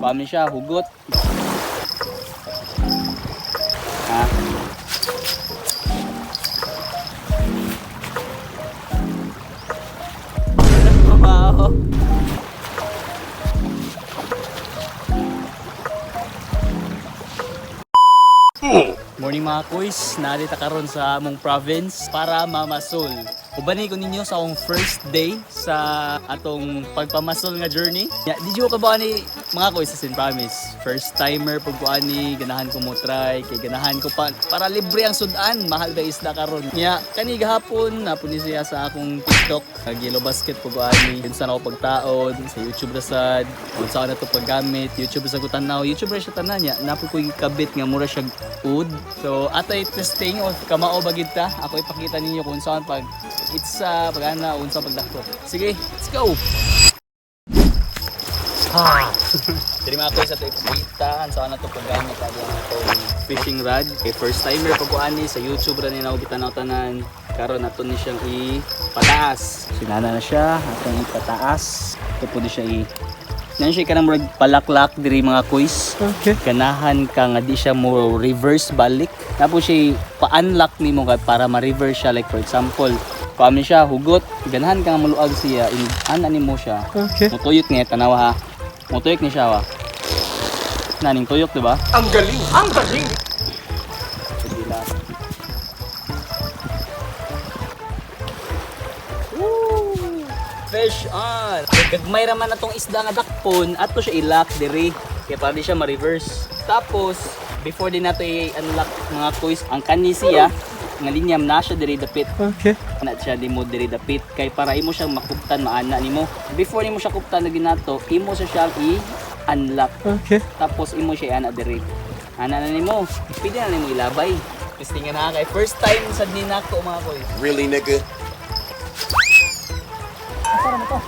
Kuan siya, hugot. Ha? Wow. Morning, mga kuys, narita karon sa among province para mamasol. Ubani ko ninyo sa akong first day sa atong pagpamasol nga journey. Ya, di ko ba ni mga kuys, as in promise. First timer pag ko ani, ganahan ko mo try, kay ganahan ko pa para libre ang sudan, mahal ba isda karon. Ya, kani gahapon napon ni siya sa akong TikTok, nag yellow basket pag ko ani, unsa na ako pagtaon sa YouTube ra sad, unsa na to paggamit, YouTube ra sa ko tanaw, YouTube ra siya tanan niya. Napo ko kabit nga mura siya wood. So atay testing o kamao ba gid ta? Ako ipakita ninyo kung saan pag itsa, pag ana, unsa pagdako. Sige, let's go. Ah. Diri, mga kuys, ato ipakita ang saan na to paggamit ali ang atong fishing rod. Okay, first timer pag ko ani, sa YouTube ra ni na tanaw tanan. Karon ato ni siyang ipataas. Sinana na siya, atong ipataas. Ito po di siya i Nan siya kanang murag palaklak diri, mga kuys. Okay. Ganahan ka nga di siya mo reverse balik. Tapos siya pa-unlock nimo kay para ma-reverse siya, like for example, kuan siya, hugot, ganahan ka nga muluag siya, in ana nimo siya. Okay. Mutuyok niya, tanawa ha. Mutuyok ni siya wa. Naning tuyok, di ba? Ang galing! Ang galing! Sige lang. Woo! Fish on! Gagmay raman na tong isda nga dakpon, ato siya i-lock diri. Kaya para di siya ma-reverse. Tapos, before din nato i-unlock, mga kuys, ang kani siya, nga linyam na siya diri dapit. Okay. Na siya di mo diri dapit kay para imo siyang makuptan maana nimo. Before nimo siya kuptan na ginato, imo siya siyang i-unlock. Okay. Tapos imo siya ana diri. Ana na nimo. Pwede na nimo ilabay. Testingan na kay first time sad ni nako, mga koy. Really, nigga? Para mo to.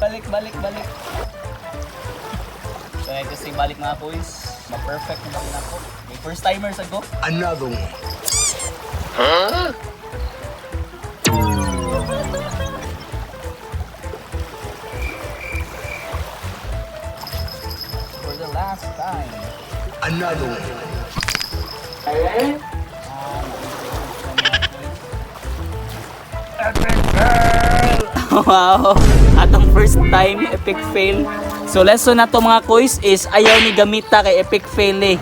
Balik, balik, balik. So, ay testing balik, mga boys. Ma-perfect na ba nako? May first timer sa go. Another one. For the last time. Another one. Ah, epic fail! Wow! Atong first time, epic fail. So lesson na to, mga kuys, is ayaw ni gamita kay epic fail eh.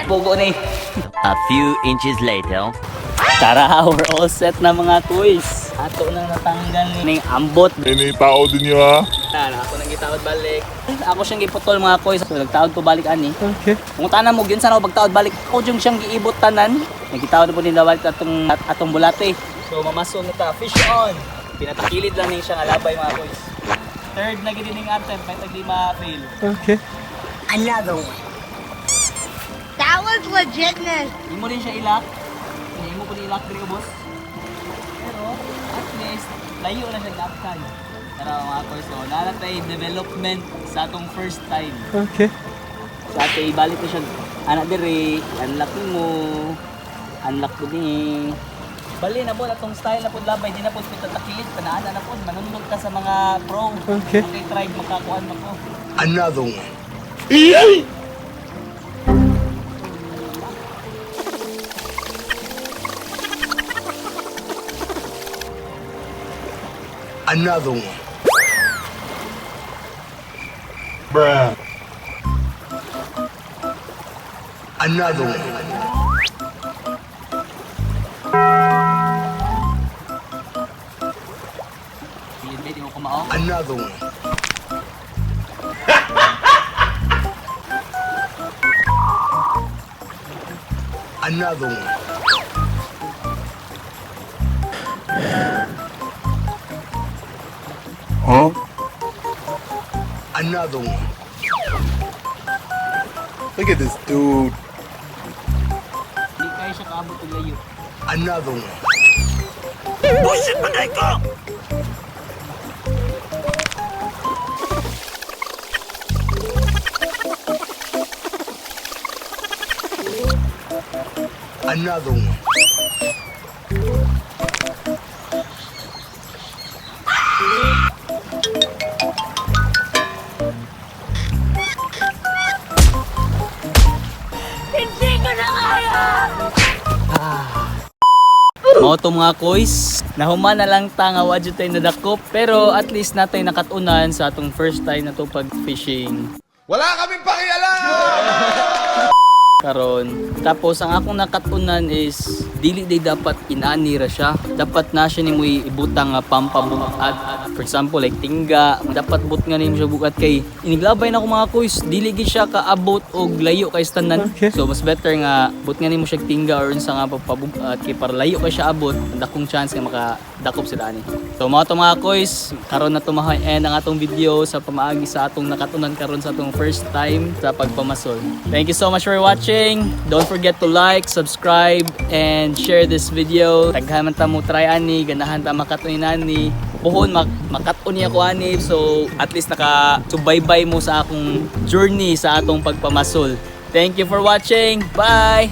Pugo ni. A few inches later. Tara, we're all set na, mga kuys. Ato nang natanggal ni ambot. Ini tao din niyo ha. Na, ako nang gitaod balik. Ako siyang giputol, mga kuys. So nagtaod ko balik ani. Okay. Kung tanan mo gyud sana ako pagtaod balik. Ako yung siyang giibot tanan. Nagitaod na po nila balik atong bulate. So mamasol na ta. Fish on. Pinatakilid lang ni siyang alabay, mga kuys. Third na gid ning attempt, may tag lima fail. Okay. Another one. That was legitness. Imo rin siya i-lock. Imo ko ni i-lock diri boss. Pero at least layo na siya gapkan. Tara, mga kuys, so nalatay development sa atong first time. Okay. So ate, ibalik ko siya anak diri, unlock mo. Unlock ko ni. Bali na po atong style na po labay, di na po pitatakilid, panaana na po, manundog ka sa mga pro. Okay. Okay, tribe makakuan mo ko. Another one. Another one. Bruh. Another one. Kilid ba, di mo kumao. Another one. Another one. Huh? Another one. Look at this dude. Di kayo siya kaabot og layo. Another one. Bullshit, ko! Another one. Mao to, mga koys. Nahuman na lang ta nga wa jud tay nadakop, pero at least natay nakatunan sa atong first time na to pag fishing. Wala kaming pakialam! Karon. Tapos ang akong nakatunan is dili day dapat inani ra siya. Dapat na siya nimo ibutang nga pampabugat. For example, like tingga, dapat but nga nimo siya bugat kay iniglabay na ko, mga kuys, dili gid siya kaabot og layo kay tanan. So mas better nga but nga nimo siya tingga or unsa nga pampabugat kay para layo kay siya abot, ang dakong chance nga makadakop sila ani. So mao to, mga kuys, karon na tumahay end ang atong video sa pamaagi sa atong nakatunan karon sa atong first time sa pagpamasol. Thank you so much for watching. Don't forget to like, subscribe, and share this video. Daghan man ta mo try ani, ganahan ta makatunin ani. Puhon makat-on niya ko ani, so at least naka subaybay mo sa akong journey sa atong pagpamasol. Thank you for watching. Bye.